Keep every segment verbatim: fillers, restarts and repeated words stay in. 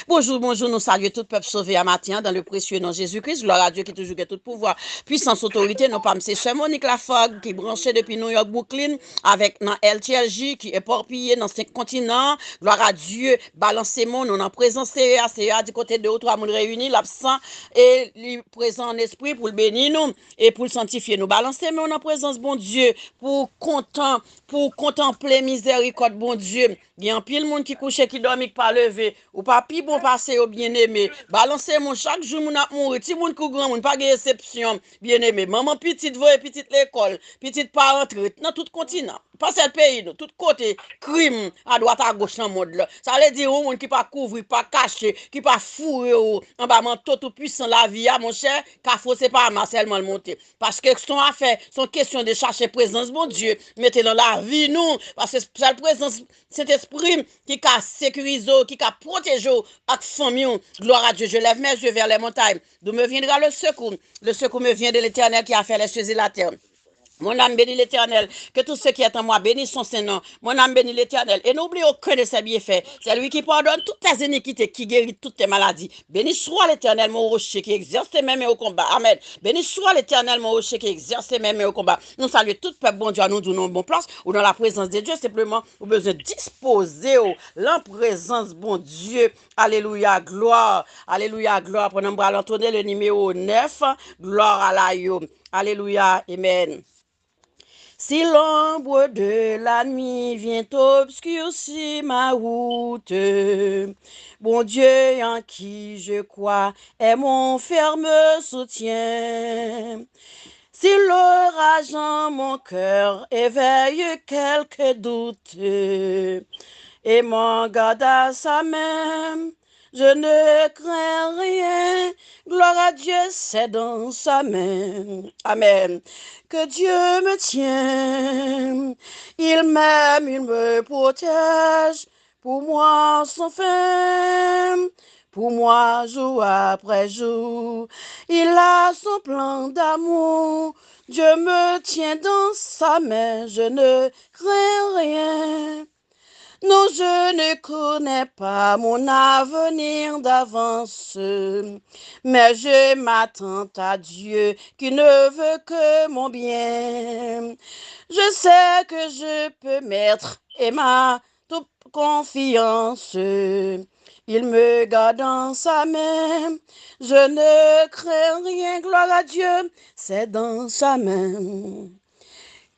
Bonjou, bonjou, nou salye tout pèp sove a maten an, dans le précieux nom Jésus-Christ. Glwa a Dye ki toujou gen tout pouvwa, pwisans, otorite. Non pa m se Sè Monique Lafargue ki branche depi New York, Brooklyn, avèk nan L T L J ki epapiye nan senk kontinan. Glwa a Dye, balanse men w, nou nan prezans Seyè a. Seyè a di kote de ou twa moun reyini, l ap san, e li prezan an espri pou l beni nou e pou l sanktifye nou. Balanse men w nan prezans Bondye pou w kontan, pou w kontanple mizèrikòd Bondye. Gen anpil moun ki kouche, ki dòmi, ki pa leve. Ou pa pi bon pase yo, byeneme. Balanse men w, chak jou moun ap mouri. Timoun kou granmoun, pa gen eksepsyon, byeneme. Manman pitit voye pitit lekòl, pitit pa rantre nan tout kontinan. Pa sèl peyi nou, tout kote, krim adwat agoch nan mond lan. Sa vle di yon moun ki pa kouvri, pa kache, ki pa foure w anba manto toupwisan lavi a, monchè, Kafou se pa ma sèlman l monte. Paske se yon afè, se yon kesyon de chache prezans Bondye, mete nan lavi nou. Paske sèl prezans Sentespri ki ka sekirize w, ki ka pwoteje w ak fanmi w. Gloire à Dieu, je lève mes yeux vers les montagnes. D'où me viendra le secours? Le secours me vient de l'Éternel qui a fait les cieux et la terre. Mon âme bénit l'Éternel, que tout ce qui est en moi bénisse son saint nom. Mon âme bénit l'Éternel et n'oublie aucun de ses bienfaits. C'est lui qui pardonne toutes tes iniquités, qui guérit toutes tes maladies. Béni soit l'Éternel, mon rocher, qui exerce mes mains au combat. Amen. Béni soit l'Éternel, mon rocher, qui exerce mes mains au combat. Nou salye tout pèp Bondye a, nou di w nan bon plas, ou nan la prezans de Dye, senpleman, ou bezwen dispoze w lan prezans Bondye. Alelouya, glwa. Alelouya, glwa. Pandan m pral antone le nimewo nèf, glwa a la yo. Alléluia, amen. Si l'ombre de la nuit vient obscurcir ma route, bon Dieu en qui je crois est mon ferme soutien. Si l'orage en mon cœur éveille quelques doutes et m'en garde à sa main, je ne crains rien. Gloire à Dieu, c'est dans sa main. Amen. Que Dieu me tient, il m'aime, il me protège. Pour moi, sans fin, pour moi, jour après jour, il a son plan d'amour. Dieu me tient dans sa main, je ne crains rien. Non, je ne connais pas mon avenir d'avance, mais je m'attends à Dieu qui ne veut que mon bien. Je sais que je peux mettre et ma toute confiance. Il me garde dans sa main, je ne crains rien, gloire à Dieu, c'est dans sa main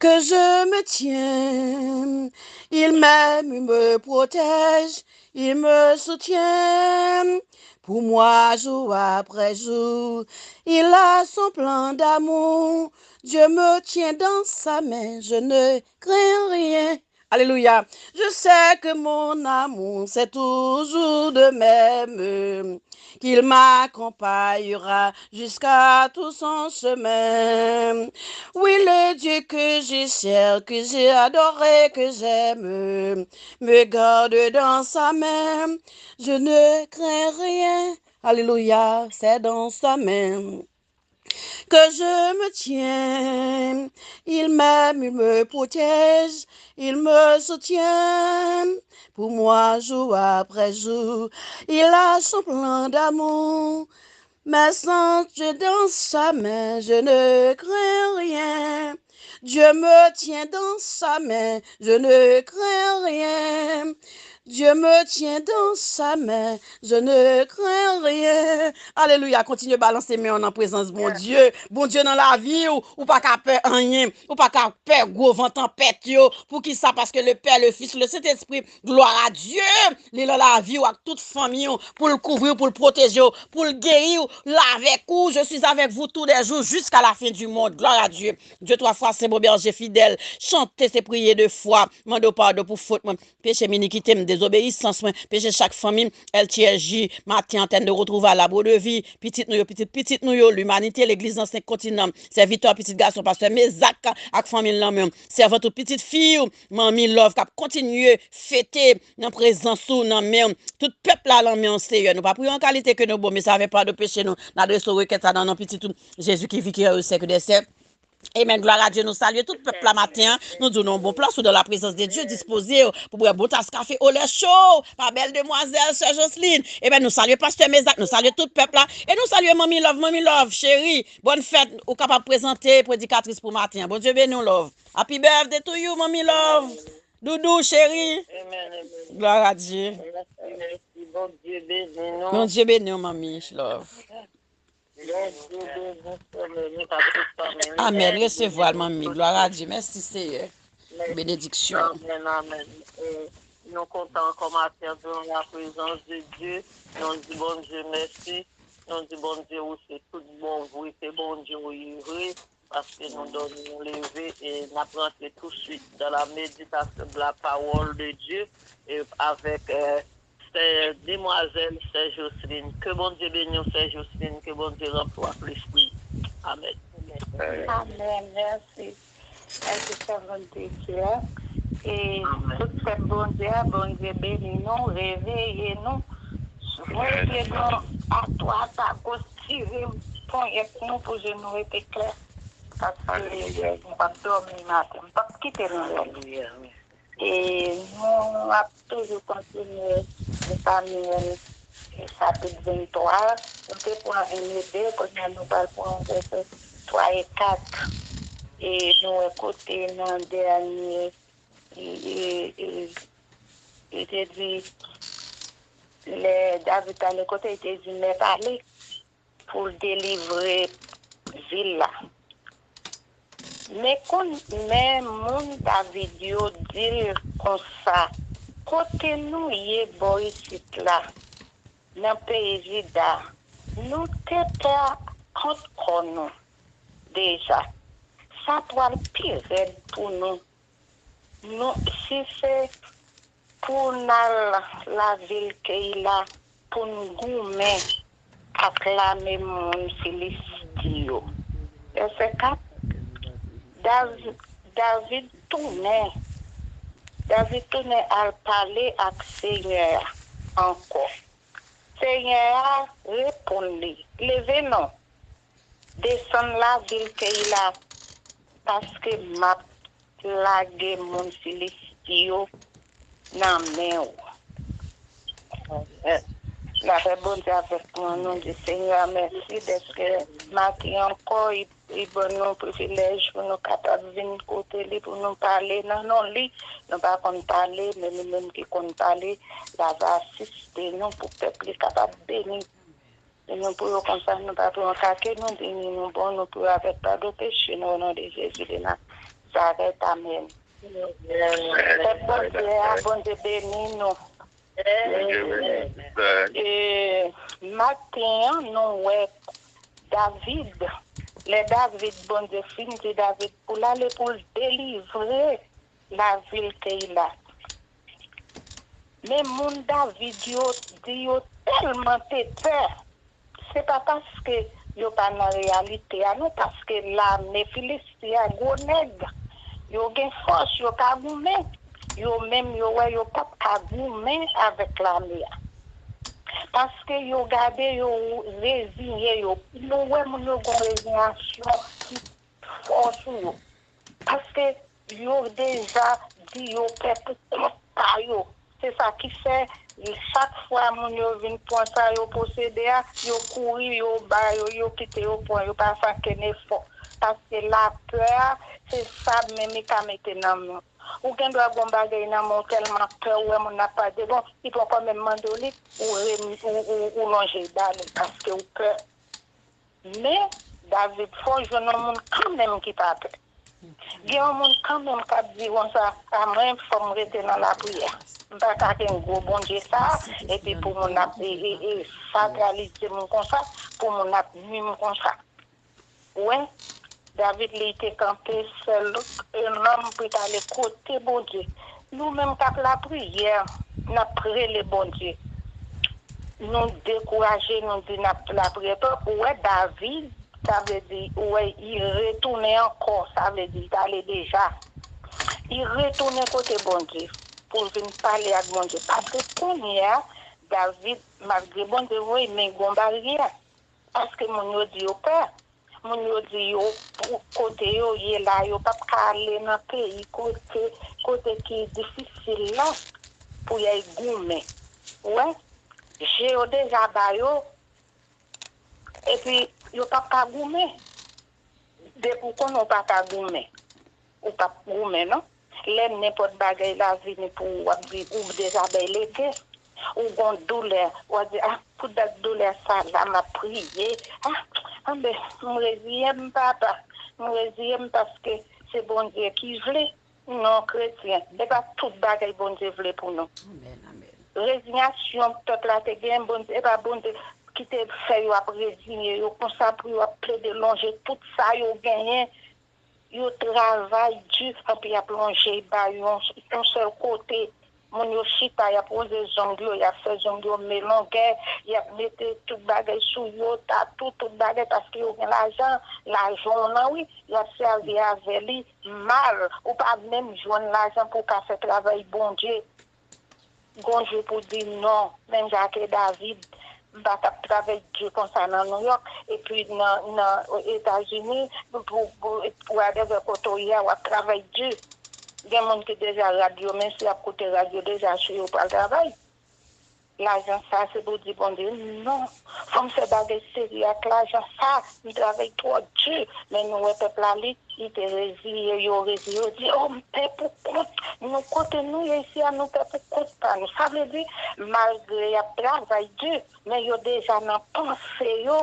que je me tiens. Il m'aime, il me protège, il me soutient. Pour moi, jour après jour, il a son plan d'amour. Dieu me tient dans sa main, je ne crains rien. Alléluia. Je sais que mon amour, c'est toujours de même, qu'il m'accompagnera jusqu'à tout son chemin. Oui, le Dieu que je sers, que j'ai adoré, que j'aime, me garde dans sa main. Je ne crains rien. Alléluia, c'est dans sa main que je me tiens. Il m'aime, il me protège, il me soutient. Pour moi, jour après jour, il a son plan d'amour. Mais sans Dieu dans sa main, je ne crains rien. Dieu me tient dans sa main, je ne crains rien. Dieu me tient dans sa main, je ne crains rien. Alelouya, kontinye balanse men w nan prezans Bondye. Bondye nan lavi w, ou pa ka pè anyen. Ou pa ka pè gwo van tanpèt yo. Poukisa? Paske le Pè, le Fis, le Sentespri, glwa a Dye, li nan lavi w ak tout fanmi w, pou l kouvri w, pou l pwoteje w, pou l geri w, l avèk ou. Je suis avec vous tous les jours jusqu'à la fin du monde. Gloire à Dieu. Dieu trois fois saint, bon berger fidèle. Chante se priye de fwa. Mande w padon pou fot mwen. Peche m, inikite m, dezobeyisans mwen, peche chak fanmi m, L T L J, Maten, Antèn de Retrouvailles, Labou de Vi, pitit nou yo, pitit pitit nou yo, limanite, legliz nan senk kontinan, sèvitè, pitit gason, pastè Mezak ak fanmi l nan men w, sèvant ou pitit fi w, manmi Love k ap kontinye fete nan prezans ou, nan men w, tout pèp la nan men w, Seyè. Nou pa priye an kalite ke nou bon, men se avèk padon peche nou, n adrese w rekèt sa nan non pitit ou, Jezi ki vikè e sèk dè sèk. Amen, gloire à Dieu. Nou salye tout pèp la maten an. Nou di w nan yon bon plas ou dans la présence de Dieu. Dispoze w pou bwè bon tas kafe olè cho pa bèl demwazèl, sè Joseline. Amen, nou salye pastè Mezak, nou salye tout pèp la. E nou salye Manmi Love, Manmi Love, cheri. Bòn fèt, ou kapab prezante predikatris pou maten an. Bondye beni w, Love. Happy birthday to you, Manmi Love. Doudou, cheri. Amen, amen. Gloire à Dieu. Mèsi, mèsi. Bondye beni nou. Bondye beni w, Manmi Love. Bondye beni fanmi nou, pa tout fanmi nou. Amen. Bondye beni nou. Resevwa l, Manmi. Gloire à Dieu. Mèsi, Seyè. Mèsi. Benediksyon. Amen, amen. E nou kontan ankò maten an dans la présence de Dieu. Nou di Bondye mèsi. Nou di Bondye ou se tout bon vre, se Bondye ou ye vre. Paske nou dòmi, nou leve e n ap rantre tousuit dans la méditation de la parole de Dieu e avèk euh, sè demwazèl, sè Joseline. Ke Bondye beni w, sè Joseline, ke Bondye ranpli w ak lespri. Amen. Amen. Mèsi. Mèsi, sèvant de Dieu. E tout pèp Bondye a, Bondye beni nou, reveye nou. Voye pye nou atwa sa, gos tire ponyèt nou pou je nou rete klè. Paske nou p ap dòmi maten, nou p ap kite nou dòmi. E nou ap toujou kontinye Danièl, e chapit venntwa. Nou te pran en e de, kounye a nou pral pran vèsè twa e kat. E nou wè kote nan dènye, e, e, e, li te di, lè David t ale kote, li te di, mèt ale pou l delivre vil la. Men konn, men moun David yo di l konsa, kote nou ye bò isit la, nan peyi Jida, nou te pè kont kò nou deja. Sa pral pi rèd pou nou. Nou, si se pou n al lavil Keyila pou n goumen ak lame moun Filisti yo. Vèsè kat, Davi-, David tounen, David tounen al pale ak Senyè a ankò. Senyè a reponn li, leve non, desann lavil Keyila, paske m ap lage moun Filisti yo nan men w. Lapè Bondye avèk nou, nou di Senyè a mèsi dèske maten ankò, li, li ban nou privilèj pou nou kapab vin kote li, pou nou pale nan non li. Nou pa konn pale, men li menm ki konn pale, l ava asiste nou pou pèp li kapab beni. E nou priye w konsa, nou pa priye w kake, nou di ni nou bon, nou priye w avèk padon peche nou, o non de Jezi de Nazarèt, amèn. Pèp Bondye a, Bondye beni nou. Bondye beni, sista. E maten an, nou wè David, lè David, Bondye fin di David pou l ale pou l delivre lavil Keyila. Men moun David yo di yo tèlman te pè. Se pa paske yo pa nan reyalite a, non, paske lame Filisti a gwo nèg. Yo gen fòs, yo ka goumen. Yo menm, yo wè yo p ap ka goumen avèk lame a. Paske yo gade, yo reziye yo. Nou wè moun yo gen reziyasyon ki fò sou yo. Paske yo deja di yo pè pou kont pa yo. Se sa ki fè, chak fwa moun yo vin pran sa yo posede a, yo kouri, yo ba yo, yo kite yo pran, yo pa fè ankenn efò. Paske lapè a, se sa menm li ka mete nan men w. Ou gen dwa gen yon bagay nan men w, tèlman pè, ou wè moun nan ap pale, bon, li poko menm mande w li, ou, re, ou, ou, ou lonje l ba li, paske ou pè. Men, David, fò w jwenn yon moun kanmenm ki pa pè. Gen yon moun kanmenm k ap di konsa, a mwen, fò m rete nan lapriyè. M pa ka gen gwo Bondye sa, epi pou moun ap e, e, e, sakralize m konsa, pou moun ap nwi m konsa. Ou wè, David, li te kanpe, sèl, e, nonm pou l t ale kote Bondye. Nou menm k ap lapriyè, n ap rele Bondye. Nou dekouraje, nou di n ap lapriyè. Ou wè David, sa vle di, ou wè, li retounen ankò, sa vle di, li t ale deja. Li retounen kote Bondye pou l vin pale ak Bondye. Paske kounye a, David, malgre Bondye voye, men gon baryè. Paske moun yo di yo pè. Moun yo di yo pou kote yo ye la, yo p ap ka ale nan peyi kote, kote ki difisil la pou y al goumen. Ou wè, je yo deja ba yo, epi yo p ap ka goumen. Depi w konnen w pa ka goumen, ou p ap goumen non. Lè nenpòt bagay la vini pou ou, w ap di ou deja bay legen. Ou gon doulè, w ap di, ah, pou dat doulè sa la, m ap priye. Ah, anben, m reziye m, papa. M reziye m paske se Bondye ki vle. Non, kretyen, e pa tout bagay Bondye vle pou nou. Amèn, amèn. Reziyasyon pèp la te gen, Bondye, e pa Bondye ki te fè yo ap reziye yo konsa pou yo ap plede lonje tout sa yo genyen. Yo travay di, anpi y ap lonje ba yo yon, yon sèl kote. Moun yo chita, y ap woze zong yo, y ap fè zong yo melongè, y ap mete tout bagay sou yo, tatou, tout bagay, paske yo gen lajan, lajan w nan, wi, y ap sèvi avè li mal. Ou pa menm jwenn lajan pou w ka fè travay Bondye. Gon jou pou di non, menm jan ke David, m pa t ap travay di konsa nan Nouyòk, epi nan, nan Etazini, pou, pou, pou whatever kote w ye a, w ap travay di. Gen moun ki deja rad yo, men si y ap koute rad yo deja si yo pral travay. Lajan sa se pou di Bondye non. Fò m fè bagay serye ak lajan sa. M travay twò di. Men nou wè pèp la li, li te reziye, yo reziye, yo di, oh, m pè pou kont nou, kote nou ye isi a, nou pè pou kont pa nou. Sa vle di, malgre y ap travay di, men yo deja nan panse yo,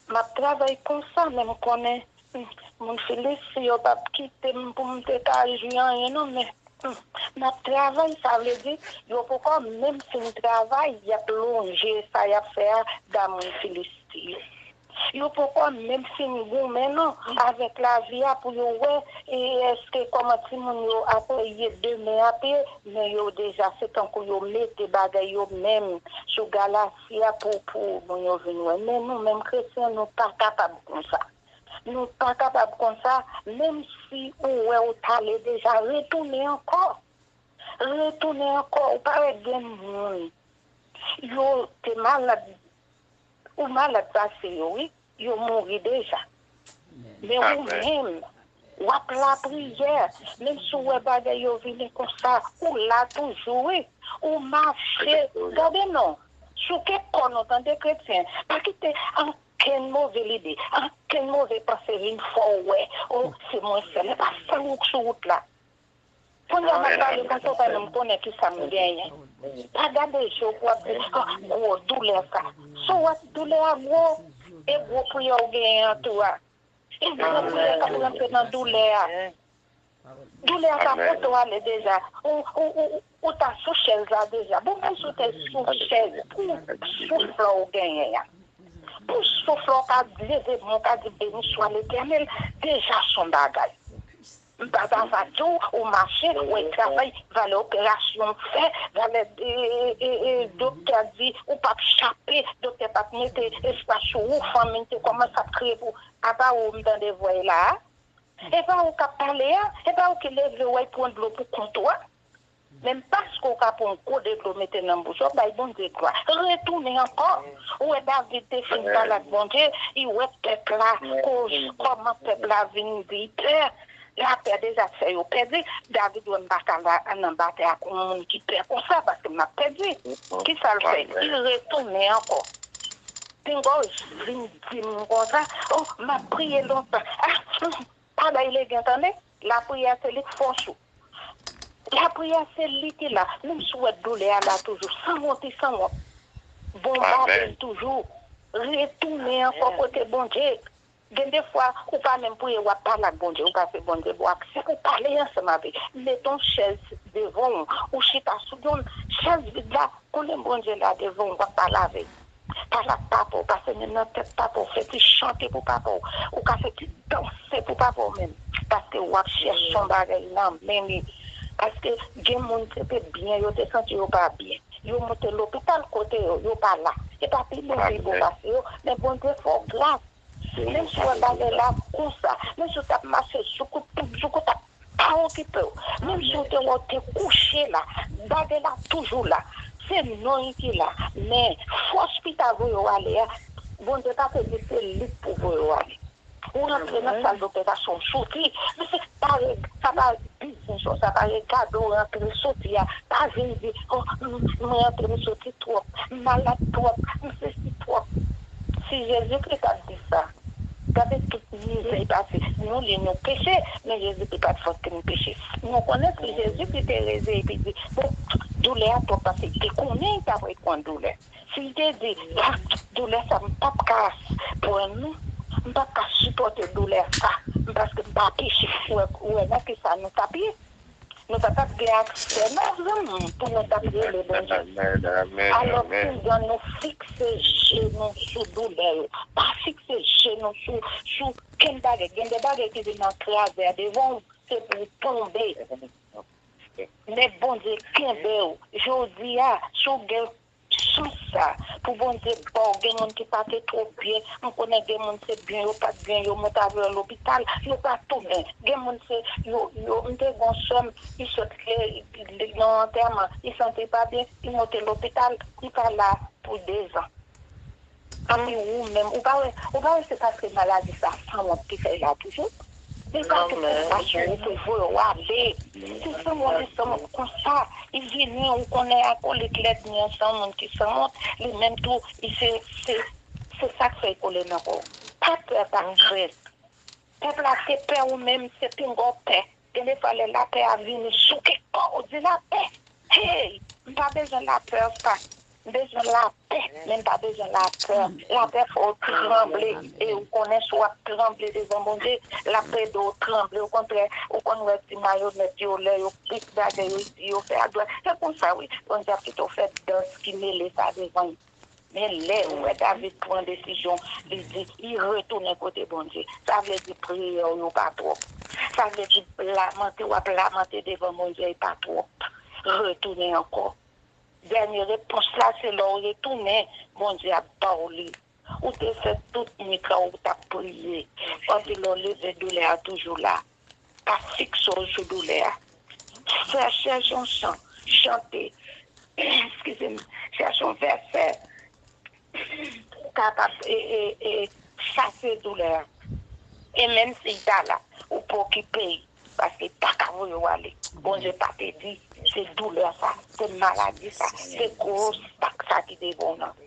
m ap travay konsa, men m konnen, hmm, moun Filis yo p ap kite m pou m te ka jwi anyen non, men, hmm, m ap travay, sa vle di, yo poko menm fin travay, y ap lonje sa y ap fè a ba moun Filisti yo. Yo poko menm fin goumen non avèk lavi a pou yo wè e èske kòman timoun yo ap ye demen a pye, men yo deja se tankou yo mete bagay yo menm sou galasi a pou, pou moun yo vin wè. Men nou menm kretyen, nou pa kapab konsa. Nou pa kapab konsa, menm si ou wè ou t ale deja, retounen ankò. Retounen ankò, ou pa wè gen moun, yo te malad, ou malad pase yo, wi, yo mouri deja. Men ou menm, w ap lapriyè, menm si w wè bagay yo vini konsa, ou la toujou, wi. Ou mache, gade non, souke kò nou, tande kretyen, pa kite ankenn move lide, ankenn move panse vin fè w wè, oh, se mwen sèl, e pa sèl ou k sou wout la. Kounye a m ap pale konsa, ou pa menm konnen kisa m genyen. Pa gade je w pou w ap di, oh, gwo doulè sa. Si w wè doulè a gwo, e gwo priyè w genyen an tou a. E gwo priyè k ap rantre nan doulè a. Doulè a ta pote w ale deja. Ou, ou, ou, ou ta sou chèz la deja. Bon, menm si w te sou chèz, pou souf la w genyen an. Pou souf la w ka leve men w ka di, beni swa Letènèl, deja s on bagay. M pa ta va di w, ou mache, ou wè travay, valè operasyon w fè, valè e, e, e, doktè di ou p ap chape, doktè p ap mete espwa sou ou, fanmi te kòmanse ap kriye pou apa ou m tande vwa la a. E pa ou k ap pale a, e pa ou ki leve w al pran dlo pou kont ou a. Menm paske w ka pran yon gode dlo mete nan bouch ou, bay Bondye glwa. Retounen ankò. Ou wè David te fin pale ak Bondye, li wè pèp la, kòman pèp la vin di pè. Lapè deja fè yo pèdi. David wè m pa ka nan batay ak yon moun ki pè konsa paske m ap pèdi. Kisa l fè? Li retounen ankò. Pinga w vin di m konsa, oh, m ap priye lontan. Ah, pa bay legen tande. Lapriyè se li k fòs ou. Lapriyè se li ki la. Menm si w wè doulè a la toujou, sanwont li sanwont. Bonbade l toujou. Retounen ankò kote Bondye. Gen de fwa, ou pa menm priye, w ap pale ak Bondye, ou pa se Bondye ba w aksè pou pale ansanm avè l. Mete yon chèz devan w, ou chita sou yon chèz vid la, konnen Bondye la devan w, w ap pale avè l. Pale ak papa w, pase men nan tèt papa w, fè ti chante pou papa w. Ou ka fè ti danse pou papa w menm. Paske w ap chèche yon bagay nan men li. Paske gen moun se te byen, yo te santi yo pa byen. Yo moute lopital kote yo, yo pa la. E pa pi bon, pi bon pase yo, men Bondye fè w gras. Menm si w wè bagay la konsa, menm si w t ap mache zoukout tout zoukout ap pa okipe w. Menm si w te wè w te kouche la, bagay la toujou la. Se non li ki la. Men fòs ki ta voye w ale a, Bondye pa te di se li k pou voye w ale. Ou rantre nan sal doktè, sa se yon soti. Men se pa, sa pa biznis ou, sa pa regade w rantre soti a. Pa vin di, oh, m, m rantre, m soti twòp, m malad twòp, m sesi twòp. Si Jezikri t ap di sa, gade tout mizè l pase. Nou li nou peche, men Jezikri pa t fòk ke nou peche. Nou konnen si Jezikri te reze epi di, bon, doulè a twòp, paske li te konnen li t ap reprann doulè. Si l te di, ah, doulè sa m p ap ka pran non, m p ap ka sipòte doulè sa, paske m pa peche. Ou wè, ou wè nan kisa nou t ap ye? Nou pa t ap gen aksè non, zanmi m, pou nou t ap rele Bondye. Alò, pandan nou fikse je nou sou doulè yo, pa fikse je nou sou, sou kenn bagay. Gen de bagay ki vin nan krazè devan w, se pou w tonbe. Men Bondye kenbe w. Jodi a, si w gen chans sa, pou Bondye ba w, gen moun ki pa te twò byen. M konnen gen moun se byen yo pa t byen, yo monte avè yo lopital, yo pa tounen. Gen moun se, yo, yo, m te gen yon sè m, li sot nan antèman, li santi l pa byen, li monte lopital, li pa la pou dezan. Epi ou menm, ou pa wè, ou pa wè se paske maladi sa sanwont ki fè l la toujou? Se pa ke pou fache ou pou voye w ale. Se sanwont, li sanwont konsa. Li vini, ou konnen akolit lèd li an, se yon moun ki sanwont. Li menm tou, li se, se, se sa k fè l kole nan kò w. Pa pè, pa krent. Pèp la te pè ou menm, se pinga w pè. Gen de fwa lè lapè a vini souke kò w, di lapè. Hey! M pa bezwen lapè sa. M bezwen lapè, men m pa bezwen lapè. Lapè fè w tranble. E ou konnen si w ap tranble devan Bondye, l ap ede w tranble. Okontrè, ou konn wè ti mayonèt yo, lè yo pik bagay yo, yo fè adwè. Se konsa, wi, Bondye ap kite w fè dans ki mele sa devan l. Men lè ou wè David pran desizyon, li di, li retounen kote Bondye. Sa vle di priyè w yo pa twòp. Sa vle di lamante w ap lamante devan Bondye, e pa twòp. Retounen ankò. Dènye repons la, se lè w retounen, Bondye ap ba w li. Ou te fè tout nwit la, ou t ap priye. Epi lè w leve, doulè a toujou la. Pa fikse w sou doulè a. Fè, chèche yon chan, chante. Eskize m, chèche yon vèsè pou w kapab e, e, e, chase doulè a. E menm si l ta la, ou pa okipe l, paske l pa ka voye w ale. Bondye pa te di se doulè sa, se maladi sa, se gwo obstak sa ki devan w nan.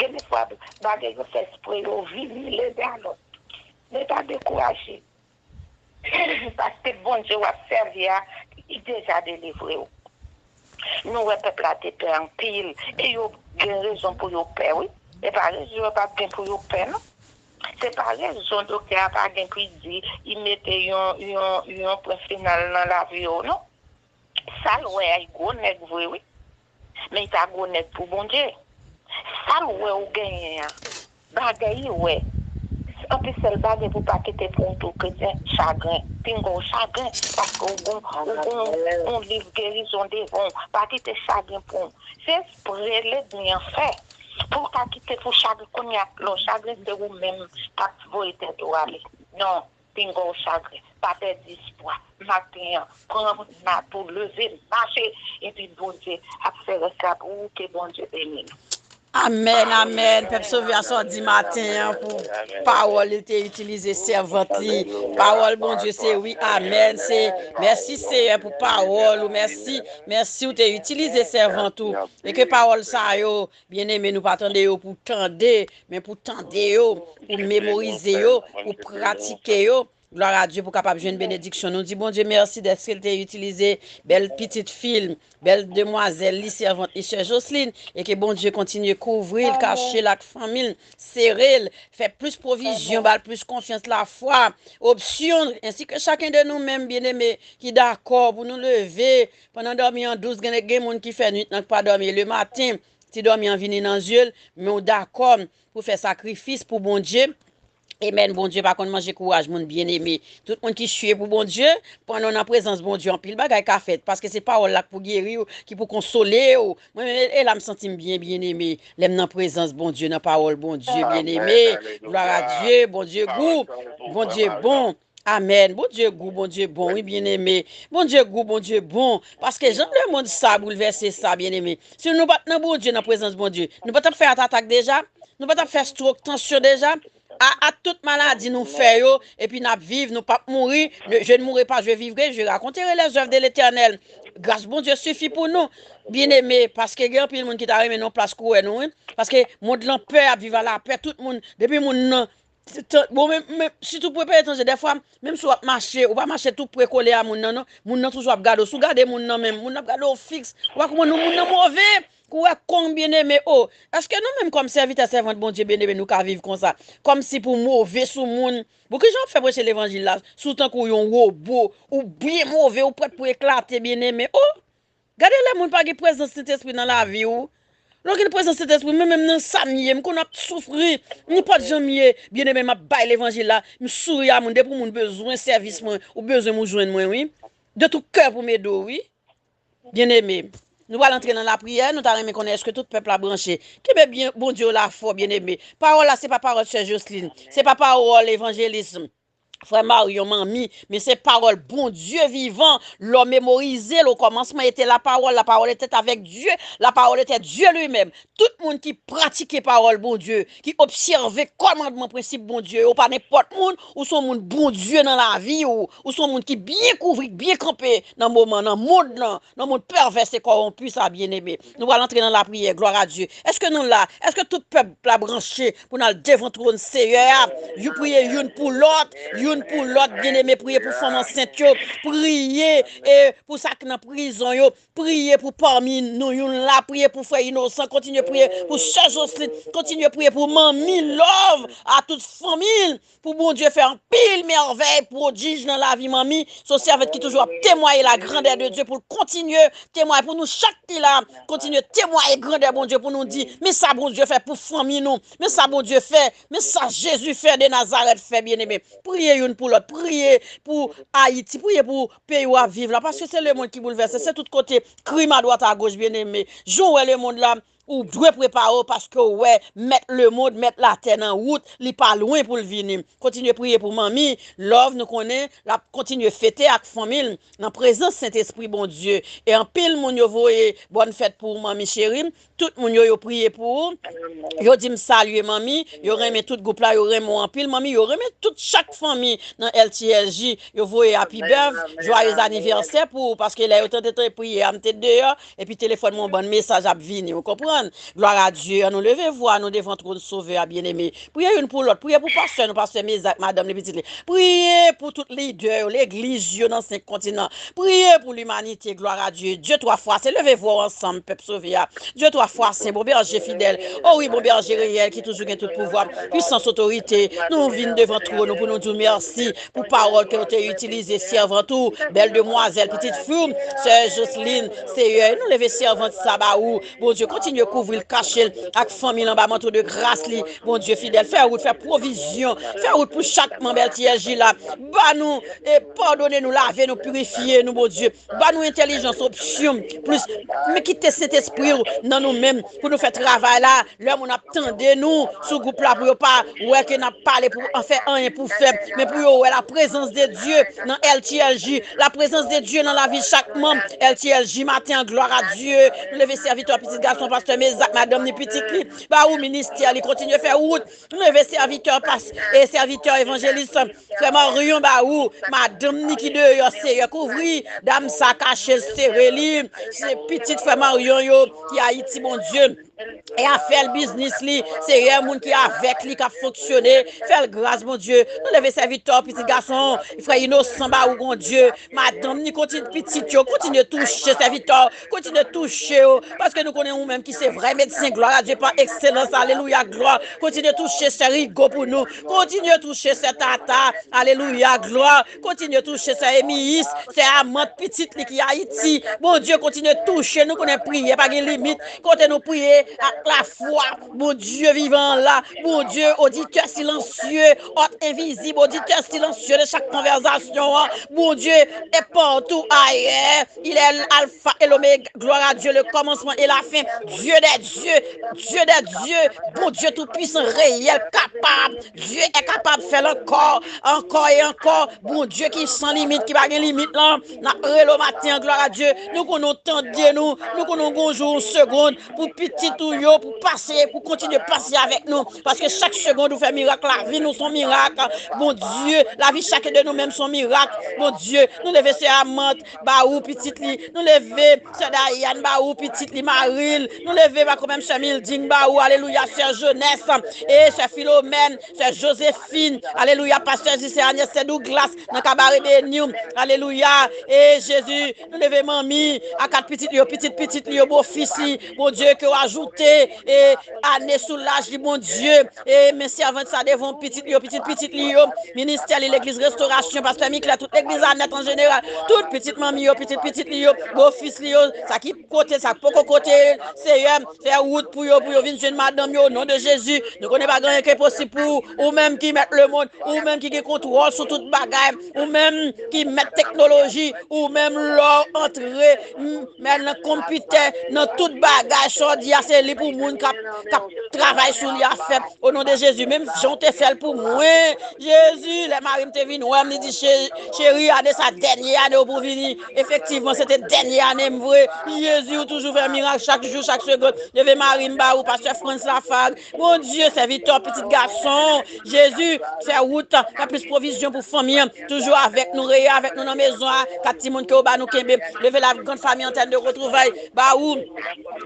Gen de fwa, bagay yo fè espre yo vini len de a lòt. Men pa dekouraje. Paske Bondye w ap sèvi a, li deja delivre w. Nou wè pèp la te pè anpil, e yo gen rezon pou yo pè, wi. E pa rezon yo pa t gen pou yo pè, non. Se pa rezon doktè a pa gen pou l di, li mete yon, yon, yon pwen final nan lavi yo, non. Sa l wè a, li gwo nèg vre, wi. Men li pa gwo nèg pou Bondye. Sa l wè ou genyen an, bagay li wè. Anpi sèl bagay pou pa kite pou yon tou kretyen, chagren. Pinga w chagren, paske ou gon, ou gon, yon liv gerizon devan w. Pa kite chagren pran w. Se espre lènmi an fè. Pou l ka kite pou chagren kounye a, lè w chagren se ou menm k ap voye tèt ou ale. Non. Pinga w chagren. Pa pèdi espwa. Maten an, pran mat ou, leve, mache, epi Bondye ap fè rès la pou ou. Ke Bondye beni nou. Amèn, amèn. Pèp sove a, sa w di maten an pou pawòl li te itilize sèvant li. Pawòl Bondye se wi, amèn. Se mèsi Seyè pou pawòl ou. Mèsi, mèsi ou te itilize sèvant ou. E ke pawòl sa yo, byeneme, nou pa tande yo pou tande, men pou tande yo, pou memorize yo, pou pratike yo. Glwa a Dye pou kapab jwenn benediksyon. Nou di Bondye mèsi dèske l te itilize bèl pitit fi l, bèl demwazèl li, sèvant li, sè Jocelyn, e ke Bondye kontinye kouvri l, kache l ak fanmi l, sere l, fè plis pwovizyon, ba l plis konfyans, lafwa, opsyon, ensi ke chaken de nou menm, byeneme, ki dakò pou nou leve pandan dòmi an dous, gen, gen moun ki fè nwit nan k pa dòmi, lematen, ti dòmi an vini nan zye l, men w dakò pou fè sakrifis pou Bondye. Amèn. Bondye pa konn manje kouraj moun byeneme. Tout moun ki chwe pou Bondye, pandan w nan prezans Bondye, anpil bagay ka fèt, paske se pawòl la k pou geri w, ki pou konsole w. Mwen menm, e, e la m santi m byen, byeneme, lè m nan prezans Bondye, nan pawòl Bondye, byeneme. Glwa a Dye, Bondye gou, Bondye bon. Amèn. Bondye gou, Bondye bon, wi, byeneme. Bondye gou, Bondye bon. Paske jan lemonn sa boulvèse sa, byeneme. Si nou pa t nan Bondye, nan prezans Bondye, nou pa t ap fè atatak deja? Nou pa t ap fè strok, tansyon deja? A, a tout maladi nou fè yo, epi n ap viv, nou p ap mouri. Ne, je ne mourrai pas, je vivrai, je raconterai les œuvres de l'Éternel. Gras Bondye sifi pou nou, byeneme, paske gen anpil moun ki ta renmen nan plas kouwè nou, wi. Paske mond lan pè, y ap viv a lapè, tout moun, depi moun nan, t-, t-, bon, men, men, sitou pou peyi etranje, dèfwa, menm si w ap mache, ou pa mache tou pre kole a moun nan, non. Moun nan toujou ap gade w. Si w gade moun nan menm, moun nan ap gade w fiks. Ou pa konprann non, moun nan move. Ou wè kòm byeneme, o, èske nou menm kòm sèvitè sèvant Bondye byeneme, nou ka viv konsa? Kòmsi pou move sou moun. Bon, kijan w ap fè preche levanjil la? Si w tankou yon wobo, ou byen move, ou prèt pou eklate, byeneme. O, gade lè moun pa gen prezans Sentespri nan lavi w. Lè w gen prezans Sentespri, mwen menm nan sa m ye, m konn ap soufri, nenpòt jan m ye, byeneme, m ap bay levanjil la, m souri a moun, depi moun bezwen sèvis mwen, ou bezwen m ou jwenn mwen, wi. De tout kè pou m ede w, wi. Byeneme, nou pral antre nan lapriyè, nou ta renmen konnen èske tout pèp la branche. Kenbe byen Bondye w la fò, byeneme. Pawòl la se pa pawòl sè Jocelyn, se pa pawòl evanjelis, frè Marion, manmi, men se pawòl Bondye vivan. Lè w memorize l, au commencement était la parole, la parole était avec Dieu, la parole était Dieu lui-même. Tout moun ki pratike pawòl Bondye, ki obsève kòmandman, prensip Bondye yo, pa nenpòt moun, ou se yon moun Bondye nan lavi w, ou se yon moun ki byen kouvri, byen kanpe nan moman, nan mond lan, nan mond pèvès e kòwonpi sa, byeneme. Nou pral antre nan lapriyè, glwa a Dye. Èske nou la? Èske tout pèp la branche pou n al devan twòn Seyè a? Yo priye youn pou lòt, youn pou lòt, byeneme, priye pou fanm ansent yo, priye, e, pou sa k nan prizon yo, priye pou pami nou youn la, priye pou frè Inosan, kontinye priye pou sè Jocelyn, kontinye priye pou manmi Love, a tout fanmi l, pou Bondye fè anpil mèvèy, pwodij nan lavi manmi. Se yon sèvant ki toujou ap temwaye la grandeur de Dieu, pou l kontinye temwaye pou nou chak ki la, kontinye temwaye grandeur Bondye pou nou di, men sa Bondye fè pou fanmi nou, men sa Bondye fè, men sa Jezi fè de Nazarèt fè, byeneme. Priye youn pou lòt, priye pou Ayiti, priye pou peyi w ap viv la, paske se lemonn ki boulvèse, se tout kote, krim adwat agoch, byeneme. Jan w wè lemonn la, ou dwe prepare w, paske w wè mèt lemonn, mèt latè nan wout, li pa lwen pou l vini. Kontinye priye pou manmi Love, nou konnen l ap kontinye fete ak fanmi l nan prezans Sentespri Bondye. E anpil moun yo voye bòn fèt pou ou, manmi cheri. Tout moun yo, yo priye pou ou. Yo di m salye manmi, yo renmen tout gwoup la, yo renmen w anpil manmi, yo renmen tout chak fanmi nan L T L J, yo voye happy birth, joyeux anniversaire pou ou, paske lè yo tande te priye a, m te deyò, epi telefòn mwen yon bann mesaj ap vini, ou konprann? Glwa a Dye, an nou leve vwa nou devan twòn Sovè a, byeneme. Priye youn pou lòt, priye pou pastè nou, pastè Mezak, madanm li, pitit li. Priye pou tout lidè yo, legliz yo nan senk kontinan. Priye pou limanite, glwa a Dye. Dye twa fwa sen, leve vwa w ansanm, pèp sove a. Dye twa fwa sen, bon bèje fidèl. O wi, bon bèje reyèl ki toujou gen tout pouvwa, pwisans, otorite. Nou vin devan twòn ou pou nou di w mèsi pou pawòl ke w te itilize, sèvant ou, bèl demwazèl, pitit fi w, sè Jocelyn, Seyè. Nou leve sèvant sa ba ou. Bondye, kontinye kouvri l, kache l ak fanmi l anba manto de gras li. Bondye fidèl, fè wout, fè pwovizyon, fè wout pou chak manm L T L J la. Ba nou, e padone nou, lave nou, pirifye nou, Bondye. Ba nou entèlijans, opsyon, plis. Men kite Sentespri w nan nou menm pou nou fè travay la. Lè moun ap tande nou sou gwoup la, pou yo pa wè ke n ap pale pou an fè anyen pou fè, men pou yo wè la prezans de Dye nan L T L J, la prezans de Dye nan lavi chak manm L T L J maten an, glwa a Dye. Nou leve sèvitè, pitit gason, pastè Mezak, madanm ni pitit li, ba ou ministè li, kontinye fè wout. Nou leve sèvitè, pas-, e sèvitè evanjelis, frè Marion ba ou, madanm ni ki deyò, Seyè, kouvri dam sa, kache l, sere li. Se pitit frè Marion yo ki Ayiti, Bondye. E afè l, biznis li, Seyè, moun ki avèk li, k ap fonksyone, fè l gras, Bondye. Nou leve sèvitè, pitit gason, frè Inosan ba ou, Bondye. Madanm ni, kontinye, pitit yo, kontinye touche sèvitè, kontinye touche yo, paske nou konnen ou menm ki se vrè medsen, glwa a Dye, pa ekselans, alelouya, glwa. Kontinye touche sè Rigo pou nou, kontinye touche sè Tata, alelouya, glwa. Kontinye touche sè Emiyis, sè Amant, pitit li ki Ayiti. Bondye, kontinye touche, nou konnen priyè pa gen limit, kote nou priye ak lafwa, Bondye vivan an la, Bondye, oditè silansye, òt envizib, oditè silansye de chak konvèsasyon an, Bondye, e patou ayè, il est l'alpha et l'oméga, gloire à Dieu, le commencement et la fin, Dieu des dieux, Dieu des dieux, Bondye toupwisan, reyèl, kapab, Dieu est capable, fè l ankò, ankò e ankò, Bondye ki san limit, ki pa gen limit lan, n ap rele w maten an, gloire à Dieu, nou konnen w tande nou, nou konnen w gon jou, yon segonn, pou pitit tou yo pou pase, pou kontinye pase avèk nou. Paske chak segond ou fè mirak, lavi nou se yon mirak. Bondye, lavi chak de nou menm se yon mirak. Bondye, nou leve sè Amant, ba ou pitit li. Nou leve sè Dayane, ba ou pitit li, Maril. Nou leve pa kanmenm sè Milding, ba ou, alelouya, sè Jeunesse, e sè Filomèn, sè Josephine, alelouya, pastè Zi, sè Agnès, sè Douglas, nan Kabare Beni w, alelouya, e Jezi, nou leve manmi, a kat pitit li yo, pitit pitit li yo, bofis li, Bondye, ke w ajoute, e ane sou laj li, Bondye, e men sèvant sa devan pitit li yo, pitit pitit li yo, ministè li, legliz Restorasyon, pastè Miklè, tout legliz la nèt an jeneral, tout pitit manmi yo, pitit pitit li yo, bofis li yo, sa ki kote, sa k poko kote, Seyè, fè wout pou yo, pou yo vin jwenn madanm yo, o non de Jezi, nou konnen pa gen anyen ki enposib pou ou, ou menm ki mèt lemonn, ou menm ki gen kontwòl sou tout bagay, ou menm ki mèt teknoloji, ou menm lè w antre, m, men nan konpitè, nan tout bagay, sa w di a, se li pou moun k ap, k ap travay sou li a fè, o non de Jezi, menm jan w te fè l pou mwen, Jezi, lè mari m te vin wè m, li di, "Che-, cheri, ane sa dènye ane w pou vini." Efektivman, se te dènye ane m vre. Jezi, ou toujou fè mirak chak jou, chak segonn. Leve mari m ba ou, pastè Frantz Lafargue. Bondye, sèvitè, pitit gason. Jezi, fè wout, fè plis pwovizyon pou fanmi an. Toujou avèk nou, reye avèk nou nan mezon an. Kat timoun ke w ba nou kenbe. Leve la grande famille Antenne de Retrouvailles ba ou.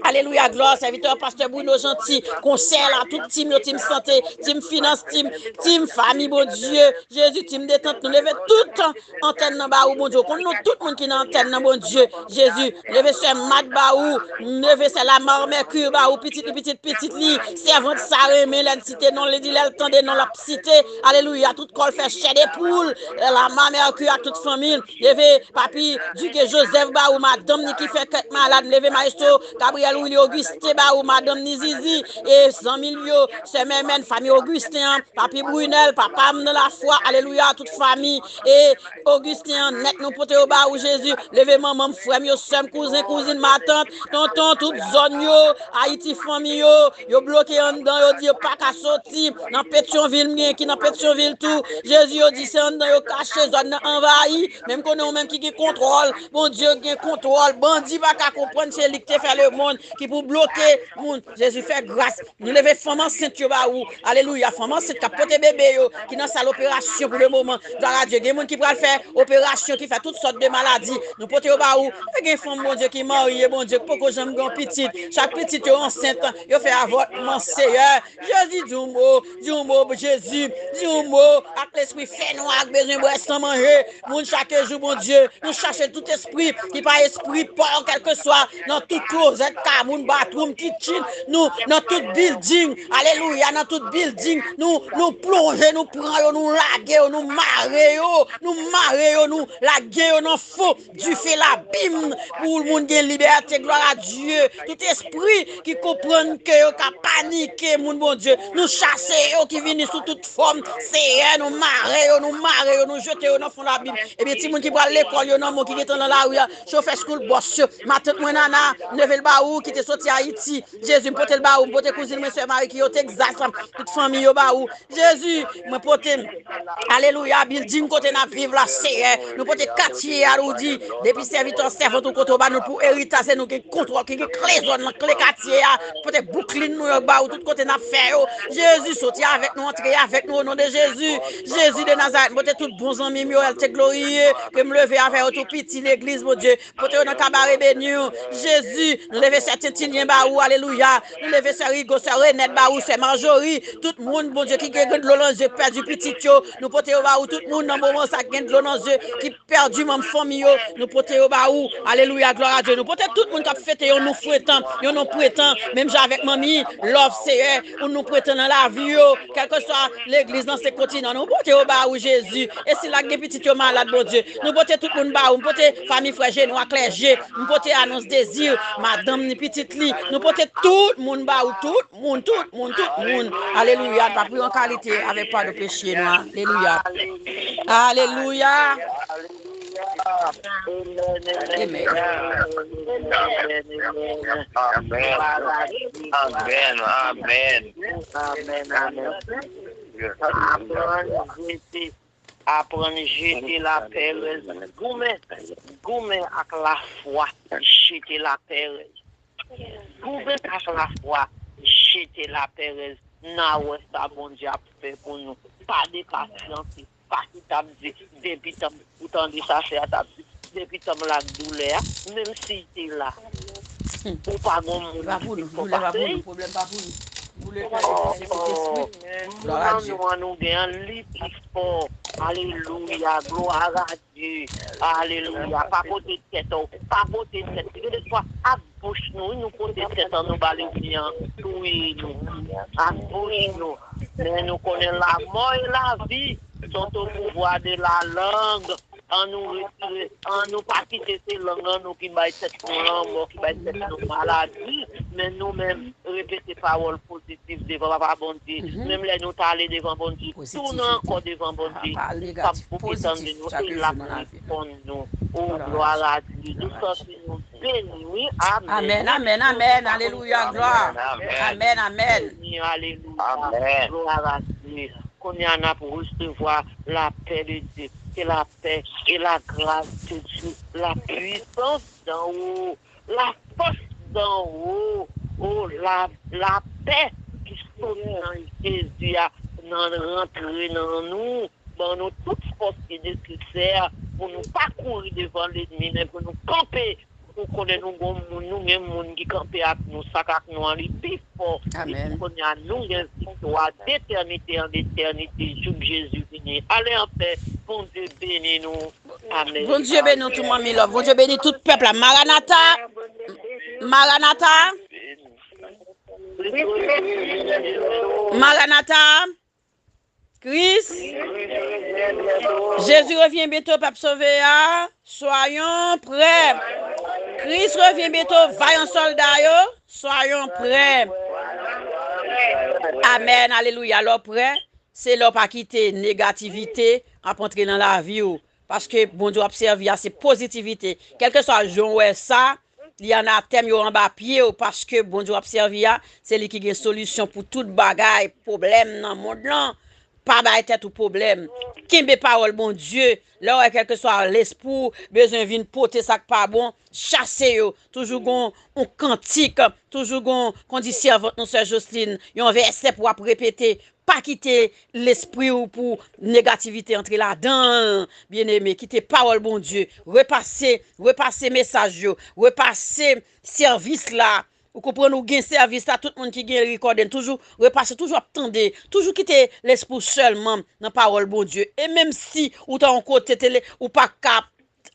Alelouya, glwa, sèvitè, pastè Bruno Jeanty, konsèy la, tout tim yo, tim sante, tim finans, tim, tim fanmi, Bondye, Jezi, tim detant, nou leve tout antèn nan ba ou, Bondye, ou konn non tout moun ki nan antèn nan, Bondye, Jezi, leve sè Mad ba ou, leve sè Lamar Mercure ba ou, pitit li, pitit, pitit li, sèvant sa renmen, lè n site non, li di lè l tande non, l ap site, alelouya, tout kò l fè chè de poul, Lamar Mercure ak tout fanmi l, leve Papi Duque Joseph ba ou, madanm ni ki fè kèk malad, leve Maestro Gabriel Willy Augustin ba ou, madanm ni Zizi, e zanmi l yo, sè Mèmèn, fanmi Augustin an, Papi Brunel, papa m nan lafwa, alelouya, tout fanmi, e Augustin an nèt, nou pote yo ba ou, Jezi, leve manman m, frè m yo, sè m, kouzen, kouzin, matant, tonton, tout zòn yo, Ayiti, fanmi yo, yo bloke anndan, yo di yo pa ka soti, nan Petyonvil, m gen ki nan Petyonvil tou, Jezi, yo di se anndan yo kache, zòn nan anvayi, men m konnen ou menm ki gen kontwòl, Bondye gen kontwòl, bandi pa ka konprann se li ki te fè lemonn, ki pou bloke moun, Jezi fè gras, nou leve fanm ansent yo ba ou, alelouya, fanm ansent k ap pote bebe yo, ki nan sal operasyon pou le moman, glwa a Dye, gen moun ki pral fè operasyon, ki fè tout sòt de maladi, nou pote yo ba ou, e gen fanm, Bondye, ki marye, Bondye, ki poko janm gen yon pitit, chak pitit yo ansent, yo fè avòtman, Seyè, Jezi, di yon mo, di yon mo, Jezi, di yon mo, ak lespri fènwa, ak bezwen bwè san manje, moun chak jou, Bondye, nou chache tout espri, ki pa espri pa w, kèlkeswa, nan tout klozèt, kay moun, batwoum, kitchen, nou, nan tout bilding, alelouya, nan tout bilding, nou, nou plonje, nou pran yo, nou lage yo, nou mare yo, nou mare yo, nou lage yo nan fon, dife labim, pou moun gen libète, glwa a Dye. Tout espri ki konprann ke yo ka panike moun, Bondye, nou chase yo ki vini sou tout fòm. Seyè, nou mare yo, nou mare yo, nou jete yo nan fon labim. Ebyen, timoun ki pral lekòl yo nan mò ki gentan nan lari a, chofè school bus yo, matant mwen Nana, m leve l ba ou ki te soti Ayiti. Jezi, m pote l ba ou, m pote kouzin mwen, sè Mari ki o Texas, tout fanmi yo ba ou. Jezi, mwen pote, alelouya, bilding kote n ap viv la, Seyè. Nou pote katye a, nou di, depi sèvitè, sèvant ou kote ou ba nou pou eritaj, se nou ki gen kontwòl, ki gen kle zòn nan, kle katye a. Pote Brooklyn, New York ba ou, tout kote n ap fè yo. Jezi, soti avèk nou, antre avèk nou, o non de Jezi. Jezi de Nazarèt, pote tout bon zanmi m yo, èl te gloriye, ke m leve avè yo tou piti legliz, Bondye. Pote yo nan Kabare Beni w. Jezi, nou leve sè Tentilyen ba ou, alelouya. Nou leve sè Rigo, sè Renèt ba ou, sè Marjorie. Tout moun, Bondye, ki gen dlo nan zye, ki pèdi pitit yo. Nou pote yo ba ou, tout moun nan moman sa ki gen dlo nan zye, ki pèdi manm fanmi yo. Nou pote yo ba ou, alelouya, glwa a Dye. Nou pote tout moun k ap fete yon non fretan, yon non pretan, menm jan avèk manmi, love, Seyè, ou non pretan nan lavi yo. Kèlkeswa legliz nan se kontinan, nou pote yo ba ou, Jezi. E sila k gen pitit yo malad, Bondye, nou pote tout moun ba ou. M pote fanmi frè Jenwa, klèje. M pote anons Dezi, madanm ni pitit li. Nou pote tout moun ba ou, tout moun, tout moun, tout moun. Alelouya. Pa pri an kalite avèk padon peche nou. Alelouya. Alelouya. Amen. Amen. Amen. Amen. Amen. Amen. Aprann jete, aprann jete laperèz. Goumen, goumen ak lafwa. Jete laperèz. Twouve pa lafwa, jete laperèz, n a wè sa Bondye ap fè pou nou. Pa depasyanse, pa chita ap di, depi tanm ou tande sa sè a t ap di, depi tanm l ak doulè a, menm si l te la, ou pa gon moun ki pi fò pase l. Pwoblèm pa pou nou. Doulè fè nou se kote swit. Glwa a Dye. An nou gen an, li pi fò. Alelouya, glwa a Dye. Alelouya. Pa pote tèt ou, pa pote tèt. Gen de fwa, ak bouch nou, wi, nou pote tèt an nou ba lènmi an touye nou. Ak bouch nou. Men nou konnen la mort et la vie sont au pouvoir de la langue. An nou retire, an nou pa kite se lang an nou ki bay tèt nou lanmò, ki bay tèt nou maladi, men nou menm repete pawòl pozitif devan Papa Bondye. Menm lè nou t ale devan Bondye, tounen ankò devan Bondye. Li p ap bouke tande nou e l ap reponn nou. O, glwa a Dye. Nou santi nou beni, wi. Amèn, amèn, amèn. Alelouya, glwa. Amèn, amèn. Beni, alelouya. Glwa a Dye. Kounye a n ap resevwa lapè de Dye. Ke lapè e lagras de Dye, lapwisans d'anwo, lafòs d'anwo, o, la, lapè ki soti nan Jezi a, nan rantre nan nou, ban nou tout fòs ki nesesè pou nou pa kouri devan lènmi, men pou nou kanpe. Ou konnen nou gon moun, nou gen moun ki kanpe ak nou, sa k ak nou an, li pi fò. Epi kounye a, nou gen viktwa, detènite an etènite, jouk Jezi vini. Ale anpè, Bondye beni nou. Amèn. Bondye beni w tou, manmi love. Bondye beni tout pèp la. Maranata. Maranata. Maranata. Kris. Jezi revyen byento, pèp sove a. Soyons prêts. Kris revyen byento, vayan sòlda yo. Soyons prêts. Amèn. Alelouya. Lè w prè, se lè w pa kite negativite ap antre nan lavi w. Paske Bondye w ap sèvi a, se pozitivite. Kèlkeswa jan w wè sa, li anatèm, yo anba pye w, paske Bondye w ap sèvi a, se li ki gen solisyon pou tout bagay, pwoblèm nan mond lan. Pa bay tèt ou pwoblèm. Kenbe pawòl Bondye. Lè w wè kèlkeswa lespri w bezwen vin pote sa k pa bon, chase yo. Toujou gon yon kantik, toujou gon, kon di sèvant nou, sè Jocelyn, yon vèsè pou w ap repete. Pa kite lespri w pou negativite antre ladan l, byeneme. Kite pawòl Bondye. Repase, repase mesaj yo. Repase sèvis la. Ou konprann, ou gen sèvis la, tout moun ki gen recording, toujou repase, toujou ap tande. Toujou kite lespri w sèlman nan pawòl Bondye. E menm si ou ta yon kote tele, ou pa ka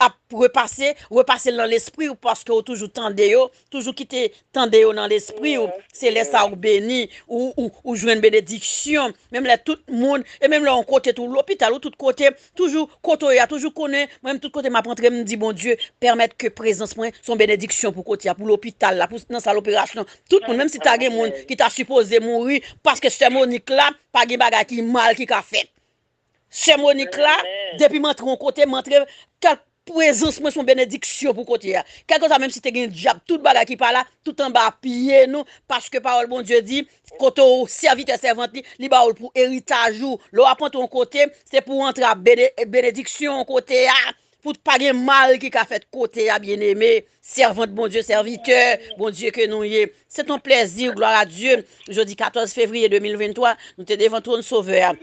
ap repase, repase l nan lespri w, paske ou toujou tande yo, toujou kite tande yo nan lespri w. Se lè sa ou beni, ou, ou, ou jwenn benediksyon. Menm lè tout moun, e menm lè yon kote tou, lopital ou tout kote, toujou kote w ye a, toujou konnen, mwen menm tout kote m ap antre, m di, Bondye, pèmèt ke prezans mwen se yon benediksyon pou kote a, pou lopital la, pou nan sal operasyon. Tout moun, menm si ta gen moun ki ta sipoze mouri, paske sè Monik la, pa gen bagay ki mal ki ka fèt. Sè Monik la, depi m antre yon kote, m antre, kèk prezans mwen se yon benediksyon pou kote a. Kèlkeswa, menm si te gen dyab, tout bagay ki pa la, tout anba pye nou, paske pawòl Bondye di, kote w sèvitè sèvant li, li ba w l pou eritaj ou. Lè w ap antre yon kote, se pou w antre ak bene-, benediksyon yon kote a, pou pa gen mal ki ka fèt kote a, byeneme. Sèvant Bondye, sèvitè Bondye ke nou ye. Se yon plèzi, glwa a Dye. Jodi katòz fevriye de mil venntwa, nou te devan twòn Sovè a.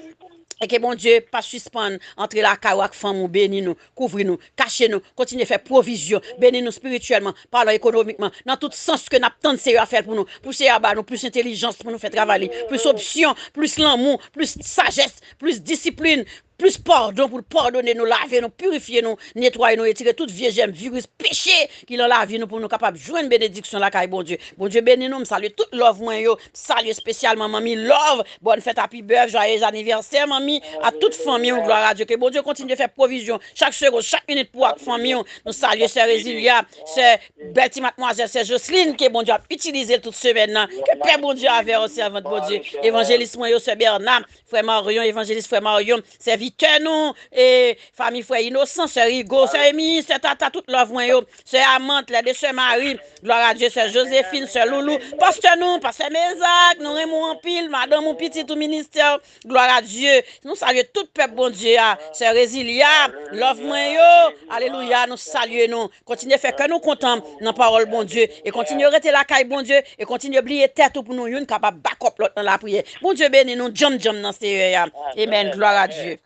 E ke Bondye pa sispann antre lakay ou ak fanmi w, beni nou, kouvri nou, kache nou, kontinye fè pwovizyon, beni nou espirityèlman, palan, ekonomikman, nan tout sans ke n ap tann Seyè a fè l pou nou, pou Seyè a ba nou plis entèlijans pou nou fè travay li, plis opsyon, plis lanmou, plis sajès, plis disiplin, plis padon pou l padone nou, lave nou, pirifye nou, netwaye nou, retire tout vye jèm, viris, peche ki nan lavi nou pou nou kapab jwenn benediksyon lakay Bondye. Bondye beni nou, m salye tout love mwen yo, m salye espesyalman manmi Love, bòn fèt, happy birth, joyeux anniversaire manmi, a tout fanmi w, glwa a Dye, ke Bondye kontinye fè pwovizyon chak segonn, chak minit pou w ak fanmi w. Nou salye sè Rezilia, sè bèl ti madmwazèl, sè Jocelyn, ke Bondye ap itilize l tout semèn nan, ke pè Bondye avè w, sèvant Bondye, evanjelis mwen yo, sè Bèna, frè Maryon, evanjelis frè Maryon, sèvi Kè nou, e, fanmi frè Inosan, sè Rigo, sè Emi, sè Tata, tout love mwen yo, sè Amant, lè de sè Mari, glwa a Dye, sè Josephine, sè Loulou, pastè nou, pastè Mezak, nou renmen w anpil, madanm ou, pitit ou, ministè, glwa a Dye. Nou salye tout pèp Bondye a, sè Rezilia, love mwen yo, alelouya, nou salye nou. Kontinye fè kè nou kontan nan pawòl Bondye, e kontinye rete lakay Bondye, e kontinye bliye tèt ou pou nou youn kapab bakòp lòt nan lapriyè. Bondye beni nou, djanm djanm nan Seyè a. Amen, glwa a Dye.